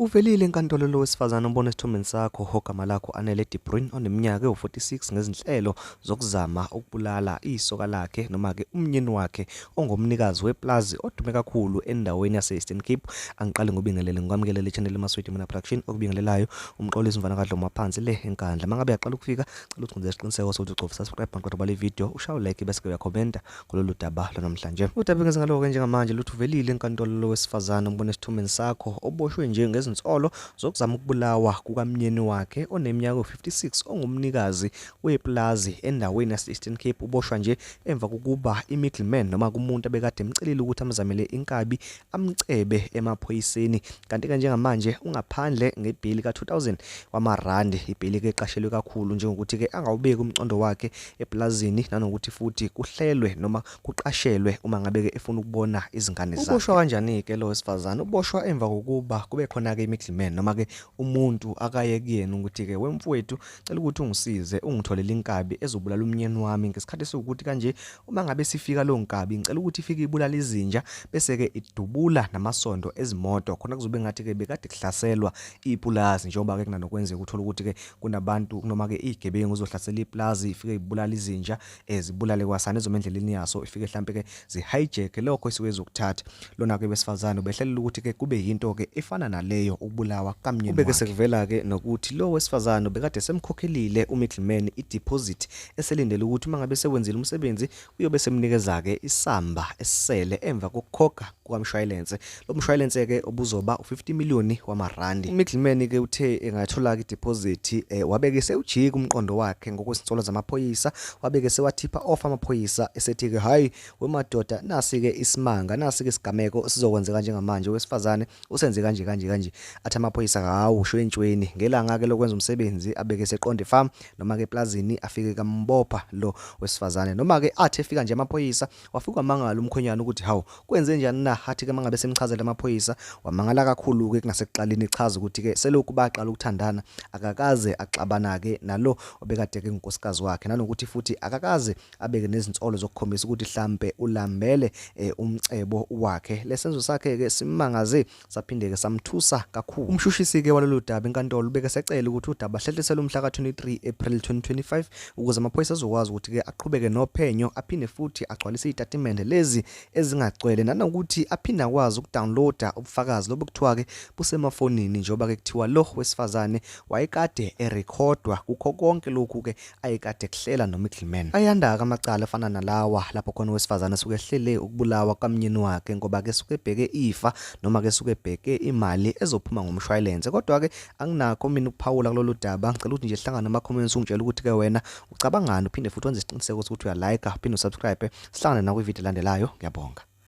Uvelile enkantolo lo wesifazane ombona esithombeni sakho ogama lakho Anele De Bruyn oneminyaka ewu-46 ngezinhlelo zokuzama ukubulala isoka lakhe noma-ke umnyeni wakhe ongumnikazi wepulazi odume kakhulu endaweni yase-Eastern Cape. Angiqale ngobingelele ngikwamukele channel Maswidi Mina Production okubingelelayo uMxolisi Mfana kaDlomo phansi le eNkandla. Mangabe uyaqala ukufika cela ukuthi ngenze isiqiniseko sokuthi ucofa subscribe maqeda ubale video ushaye like bese ke uyakhomenta kulolu daba lwanamhlanje. Udaba engenza ngalo-ke njengamanje luthi uvelile enkantolo lo wesifazane ombona esithombeni sakho oboshwe nje ngezinsolo zokuzama ukubulawa kukamnyeni wakhe oneminyaka ewu-56 ongumnikazi wepulazi endaweni yase-Eastern Cape. Uboshwa nje emva kokuba i-middleman noma kumuntu abekade emcelile ukuthi amzamele inkabi amcebe emaphoyiseni. Kanti-ke njengamanje ungaphandle ngebheyili ka-2000 wamarandi, ibheyili-ke eqashelwe kakhulu njengokuthi-ke angawubeki umcondo wakhe epulazini nanokuthi futhi kuhlelwe noma kuqashelwe uma ngabe-ke efuna ukubona izingane zakhe. Uboshwa kanjani-ke lo wesifazane? Uboshwa emva kokuba kube khona-ke i-middleman noma-ke umuntu akaye kuyena ukuthi-ke wemfowethu cela ukuthi ungisize ungitholele inkabi ezobulala umnyeni wami ngesikhathi esiwukuthi kanje uma ngabe sifika leyo nkabi ngicela ukuthi ifike ibulale izinja bese-ke idubula namasondo ezimoto khona kuzobe ngathi-ke bekade kuhlaselwa ipulazi njengoba-ke kunanokwenzeka uthole ukuthi-ke kunabantu noma-ke iy'gebengu zohlasela ipulazi ifike ibulala izinja zibulale kwasana ezoma endleleni yaso ifike hlampe-ke zi-hijack lokho esuke ezokuthatha. Lona-ke wesifazane ubehlelela ukuthi-ke kube yinto-ke efana naleyo ukubulawa kamnyeni Kubeke wakhe. Sekuvela-ke nokuthi lo wesifazane ubekade semkhokhelile umiddleman i-deposit eselindele ukuthi uma ngabe sewenzile umsebenzi uyobe semnikeza-ke isamba esisele emva kokukhokha kukamshwayilense. Lo mshwayilense-ke obuzoba u-50 million wamarandi. Umiddleman-ke uthe engathola-ke i-deposit wabeke sewujika umqondo wakhe ngokwezinsolo zamaphoyisa, wabeke sewathipha off amaphoyisa esethi-ke hhayi wemadoda nasi-ke isimanga, nasi-ke isigameko esizokwenzeka njengamanje, owesifazane usenze kanje kanje kanje. Athi amaphoyisa hawu shwentshweni ngelanga-ke lokwenza umsebenzi abeke seqonda efamu noma-ke eplazini afike kambopha lo wesifazane. Noma-ke athi efika nje amaphoyisa wafika wamangala umkhwenyana ukuthi hawu kwenze njani na, athi-ke mangabe semchazela amaphoyisa wamangala kakhulu-ke kunasekuqaleni echaza ukuthi-ke selokhu baqala ukuthandana akakaze axabana-ke nalo obekade-ke ngunkosikazi wakhe nanokuthi futhi akakaze abeke nezinsolo zokukhombisa ukuthi hlampe ulambele umcebo wakhe. Lesenzo sakhe-ke simmangaze saphinde-ke samthusa kakhulu. Umshushisi-ke walolu daba enkantolo ubeke secele ukuthi udaba hlehliselwe umhla ka-23 April 2025 ukuze amaphoyisa azokwazi ukuthi-ke aqhubeke nophenyo aphinde futhi agcwalise izitatimende lezi ezingagcwele nanokuthi aphinde akwazi ukudownloada ubufakazi lobu kuthiwa-ke busemafonini njengoba-ke kuthiwa lo wesifazane wayekade erekhodwa kukho konke lokhu-ke ayekade kuhlela noMiddleman. Ayanda-ke amacala afana nalawa lapho khona owesifazane esuke ehlele ukubulawa kukamnyeni wakhe ngoba-ke esuke ebheke ifa noma-ke esuke ebheke imali ezophuma ngomshwayilense. Kodwa-ke anginakho mina ukuphawula kulolu daba, ngicela ukuthi nje sihlangane ama-comments ungitshele ukuthi-ke wena ucabangani uphinde futhi wenze isiqiniseko sokuthi uyalayikha uphinde usubscribe. Sihlangane nakwividiyo elandelayo, ngiyabonga.